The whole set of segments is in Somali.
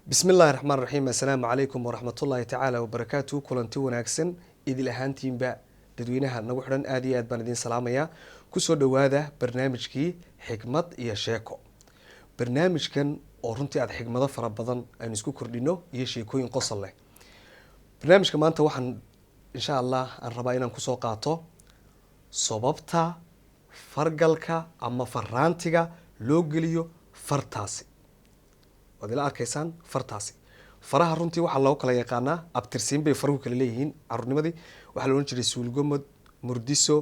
Bismi illaahi raxmaan raxiim. Assalaamu calaykum waraxmatullaahi tacaala wabarakaatu. Kulanti wanaagsan idil ahaantiinba dadweynaha nagu xidhan, aad iyo aad baan idin salaamayaa. Kusoo dhowaada barnaamijkii Xikmad iyo Sheeko, barnaamijkan oo runtii aad xikmado fara badan aynu isku kordhino iyo sheekooyin qosol leh. Barnaamijka maanta waxaan insha Allah aan rabaa inaan kusoo qaato sababta fargalka ama faraantiga loo geliyo fartaasi. Waad ila arkaysaan fartaasi. Faraha runtii waxaa loo kala yaqaanaa abtirsiin bay faruhu kala leeyihiin. Caruurnimadii waxaa la odhan jiray suulgomod, murdiso,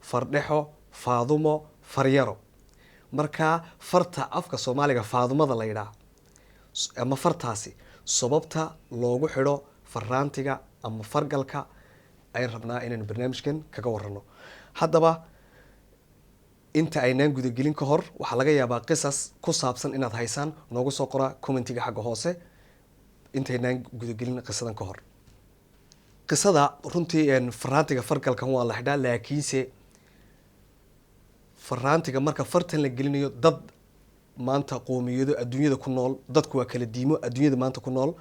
fardhexo, faadumo, faryaro. Markaa farta afka Soomaaliga faadumada la yidhaah ama fartaasi sababta loogu xidho faraantiga ama fargalka ayaan rabnaa inaynu barnaamijkan kaga warano. Haddaba inta aynaan gudagelin ka hor, waxaa laga yaabaa qisas ku saabsan inaad haysaan, noogu soo qora commentiga xagga hoose. Intaynaan gudagelin qisadan ka hor, qisada runtii faraantiga fargalkan waa la xidhaa, laakiinse faraantiga marka fartan la gelinayo, dad maanta qoomiyado adduunyada ku nool, dadku waa kala diimo adduunyada maanta ku nool,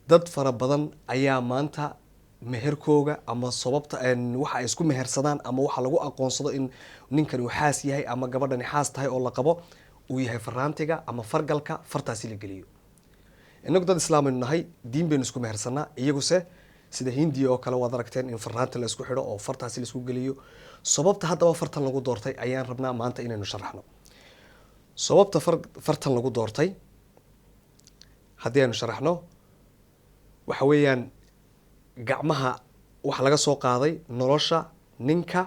dad fara badan ayaa maanta meherkooga ama sababta waxa ay isku mehersadaan ama waxa lagu aqoonsado in ninkan uu xaas yahay ama gabadhani xaas tahay oo la qabo uu yahay faraantiga ama fargalka fartaasi la geliyo. Inagu dad islaamaynu nahay, diin baynu isku mehersanaa. Iyaguse sida Hindiya oo kale waad aragteen in faraanti la isku xidho oo fartaasi la isku geliyo. Sababta haddaba fartan lagu doortay ayaan rabnaa maanta inaynu sharaxno. Sababta fartan lagu doortay haddii aynu sharaxno, waxa weeyaan gacmaha waxaa laga soo qaaday nolosha ninka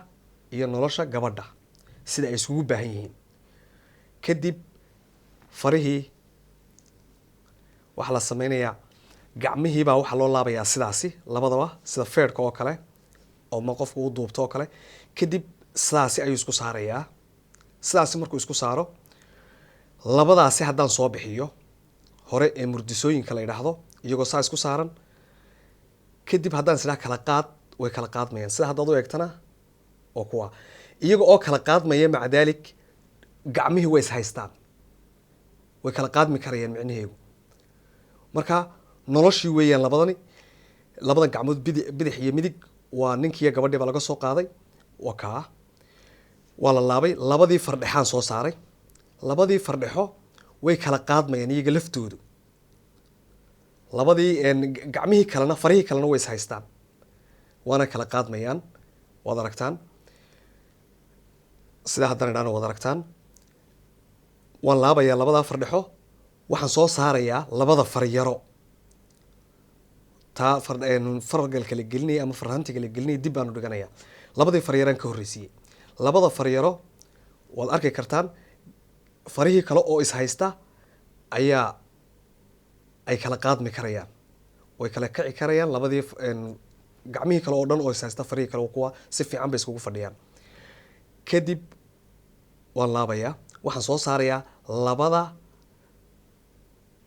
iyo nolosha gabadha sida ay iskugu baahan yihiin. Kadib farihii waxaa la sameynayaa, gacmihiibaa waxaa loo laabayaa sidaasi labadaba, sida feerhka oo kale oo ma qofku u duubto oo kale. Kadib sidaasi ayuu isku saarayaa. Sidaasi markuu isku saaro, labadaasi haddaan soo bixiyo hore ee murdisooyinka la yidhaahdo, iyagoo saa isku saaran, kadib haddaan isdhaha kala qaad, way kala qaadmayaan. Sida haddaad u eegtana oo kuwa iyaga oo kala qaadmaya, maca daalik gacmihii way is haystaan, way kala qaadmi karayaan micnaheegu. Marka noloshii weeyaan labadani, labadan gacmood bidix iyo midig, waa ninkiiyo gabadhii baa laga soo qaaday. Waa kaa, waa la laabay. Labadii fardhexaan soo saaray. Labadii fardhexo way kala qaadmayaan iyaga laftoodu. Labadii gacmihii kalena, farihii kalena way is haystaan, waana kala qaadmayaan. Waad aragtaan sidaa haddana idhaana, waad aragtaan. Waan laabayaa labadaa fardhexo, waxaan soo saarayaa labada faryaro. Taa fargalka la gelinaya ama farhantiga la gelinaya dib baanu dhiganaya. Labadii faryaraan ka horreysiiyey. Labada faryaro waad arki kartaan, farihii kale oo is haysta ayaa ay kala qaadmi karayaan, way kala kici karayaan. Labadii gacmihii kale oo dhan oo is haysta, farihii kale kuwa si fiican bay iskugu fadhiyaan. Kadib waan laabayaa, waxaan soo saarayaa labada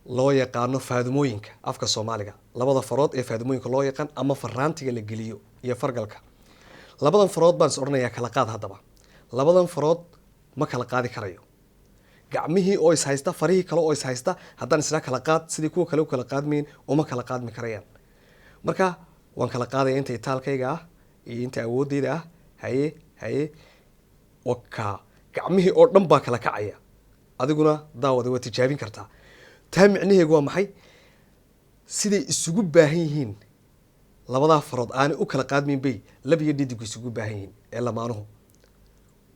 loo yaqaano faadumooyinka afka Soomaaliga, labada farood ee faadumooyinka loo yaqaan ama faraantiga la geliyo iyo fargalka. Labadan farood baan is odhanayaa kala qaad. Haddaba labadan farood ma kala qaadi karayo. Gacmihii oo is haysta, farihii kale oo is haysta, haddaan isla kala qaad, sidii kuwa kale u kala qaadmayin uma kala qaadmi karayaan. Marka waan kala qaadaya inta itaalkayga ah iyo inta awooddayda ah. Haye haye, waka gacmihii oo dhan baa kala kacaya. Adiguna daawada waa tijaabin kartaa. Taa micnaheegu waa maxay? Siday isugu baahan yihiin labadaa farood aanay u kala qaadmayn bay lab iyo dhidigu isugu baahan yihiin ee lamaanuhu.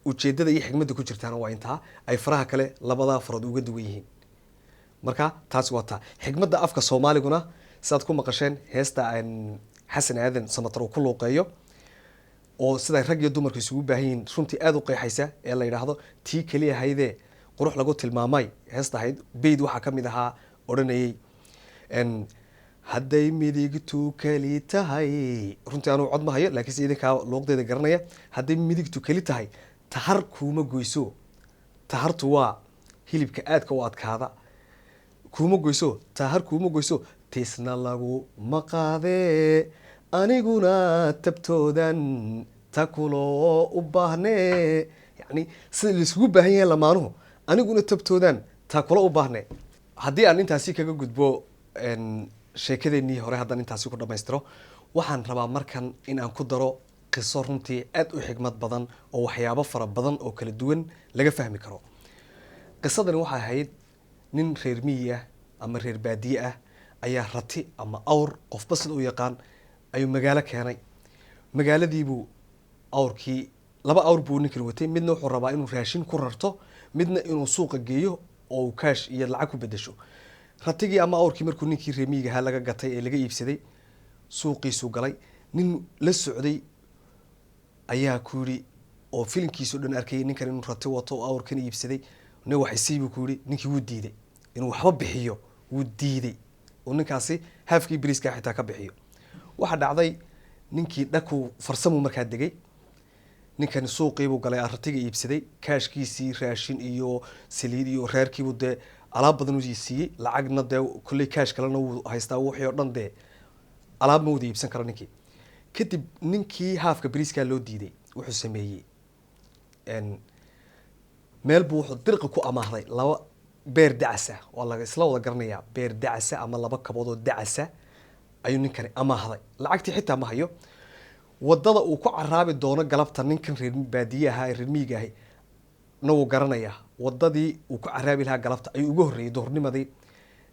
Ujeeddada iyo xikmadda ku jirtaana waa intaa ay faraha kale labadaa farood uga duwan yihiin. Marka taasi waa taa xikmadda afka Soomaaliguna. Sidaad ku maqasheen heesta Xasan Aadan Samatar uu ku luuqeeyo oo siday rag iyo dumarku isugu baahan yihiin runtii aada u qeexaysa, ee la yidhaahdo "Tii keliya haydee qurux lagu tilmaamay", heesta ahayd, beyd waxaa ka mid ahaa odhanayay "Hadday midigtu keli tahay". Runtii anuu cod ma hayo, laakiinse idinkaa luuqdeeda garanaya. "Hadday midigtu keli tahay, tahar kuuma goyso." Tahartu waa hilibka aadka u adkaada. "Kuuma goyso, tahar kuuma goyso, tiisna laguma qaadee, aniguna tabtoodan ta kuloo u baahnee." Yacni sida laisugu baahan yahay lamaanuhu, aniguna tabtoodan taa kula u baahnee. Haddii aan intaasi kaga gudbo sheekadeennii hore, haddaan intaasi ku dhammaystiro, waxaan rabaa markan in aan ku daro qiso runtii aad u xigmad badan oo waxyaabo fara badan oo kala duwan laga fahmi karo. Qisadani waxay ahayd nin reer miyi ah ama reer baadiye ah ayaa rati ama awr, qofba sida u yaqaan, ayuu magaalo keenay. Magaaladiibuu awrkii, laba awr buu ninkan watay, midna wuxuu rabaa inuu raashin ku rarto, midna inuu suuqa geeyo oo uu kaash iyo lacag ku bedesho. Ratigii ama awrkii markuu ninkii reer miyiga ahaa laga gatay ee laga iibsaday, suuqiisuu galay. Nin la socday ayaa ku yidhi, oo filinkiisao dhan arkayay ninkan inuu rati wato oo awrkan iibsaday, "Nin wax isii," buu ku yidhi. Ninkii wuu diiday inuu waxba bixiyo, wuu diiday oo ninkaasi haafkii beriiska xitaa ka bixiyo. Waxaa dhacday ninkii dhakuu farsamuu markaa degay. Ninkani suuqiibuu galay, ratiga iibsaday, kaashkiisii raashin iyo saliid iyo reerkiibuu dee alaab badan uu siiyey, lacagna dee kolley kaash kalena wuu haystaa. Wixii oo dhan dee alaab ma wada iibsan karo ninkii. Kadib ninkii haafka beriiskaa loo diiday wuxuu sameeyey, meel buu wuxuu dirqi ku amaahday laba beer dacasa. Waa laga isla wada garanayaa beer dacasa ama laba kabood oo dacasa ayuu ninkani amaahday. Lacagtii xitaa ma hayo. Wadada uu ku caraabi doono galabta ninkan reer baadiye ahaa ee reer miyiga ahi na wuu garanayaa. Wadadii uu ku caraabi lahaa galabta ayuu uga horreeyey duhurnimadii.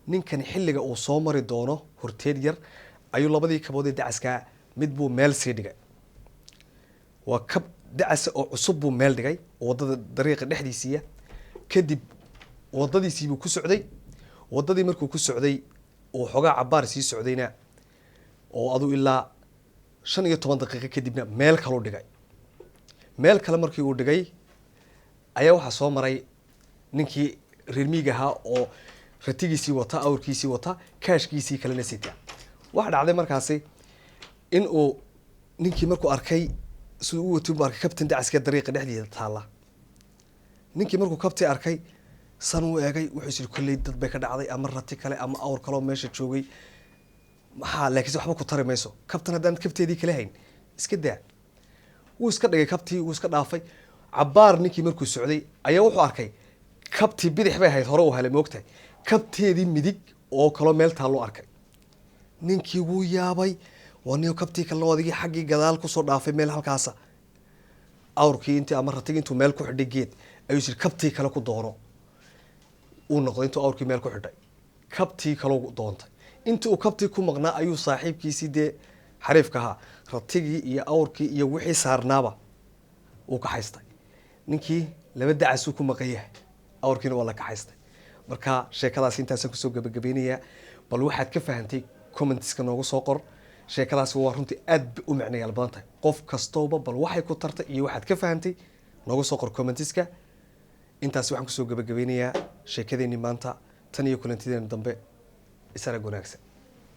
Ninkani xilliga uu soo mari doono horteed yar ayuu labadii kabood ee dacaskaa mid buu meel sii dhigay. Waa kab dacasa oo cusub buu meel dhigay oo wadada dariiqa dhexdiisiiya. Kadib wadadiisiibuu ku socday. Wadadii markuu ku socday oo xoogaa cabaar sii socdayna, oo aduu ilaa 15 daqiiqo kadibna, meel kaluu dhigay. Meel kale markii uu dhigay ayaa waxaa soo maray ninkii reer miyiga ahaa oo ratigiisii wata, awrkiisii wata, kaashkiisii kalena sita. Waxaa dhacday markaasi in uu ninkii markuu arkay siduu u watay buu arkay kabtan dacaska dariiqa dhexdiisa taalla. Ninkii markuu kabtii arkay, san uu eegay, wuxuu is yidhi, "Kolley dad bay ka dhacday ama rati kale ama awr kale oo meesha joogay maxaa, laakiinse waxba ku tari mayso kabtan haddaan kabteedii kala hayn, iska daa." Wuu iska dhigay kabtii, wuu iska dhaafay. Cabbaar ninkii markuu socday ayaa wuxuu arkay kabtii bidix bay ahayd hore uu helay, moogtahay, kabteedii midig oo kaloo meel taalluu arkay. Ninkii wuu yaabay. Waa niyo kabtii kalena adigii xaggii gadaal kusoo dhaafay meel halkaasa. Awrkii intii ama ratigii intuu meel ku xidhay geed ayuu yiri, "Kabtii kale ku doono." Uu noqday intuu awrkii meel ku xidhay, kabtii kaloo doontay. Intii uu kabtii ku maqnaa ayuu saaxiibkiisii dee xariifka ahaa ratigii iyo awrkii iyo wixii saarnaaba uu kaxaystay. Ninkii laba dacasuu ku maqan yahay, awrkiina waa la kaxaystay. Marka sheekadaasi intaasaan kusoo gabagabeynayaa. Bal waxaad ka fahantay commentska noogu soo qor. Sheekadaasi waa runtii aad bay u micnayaal badan tahay. Qof kastooba bal waxay ku tartay iyo waxaad ka fahantay noogu soo qor commentska. Intaasi waxaan kusoo gabagabeynayaa sheekadeennii maanta. Tan iyo kulantideena dambe, isarag wanaagsan.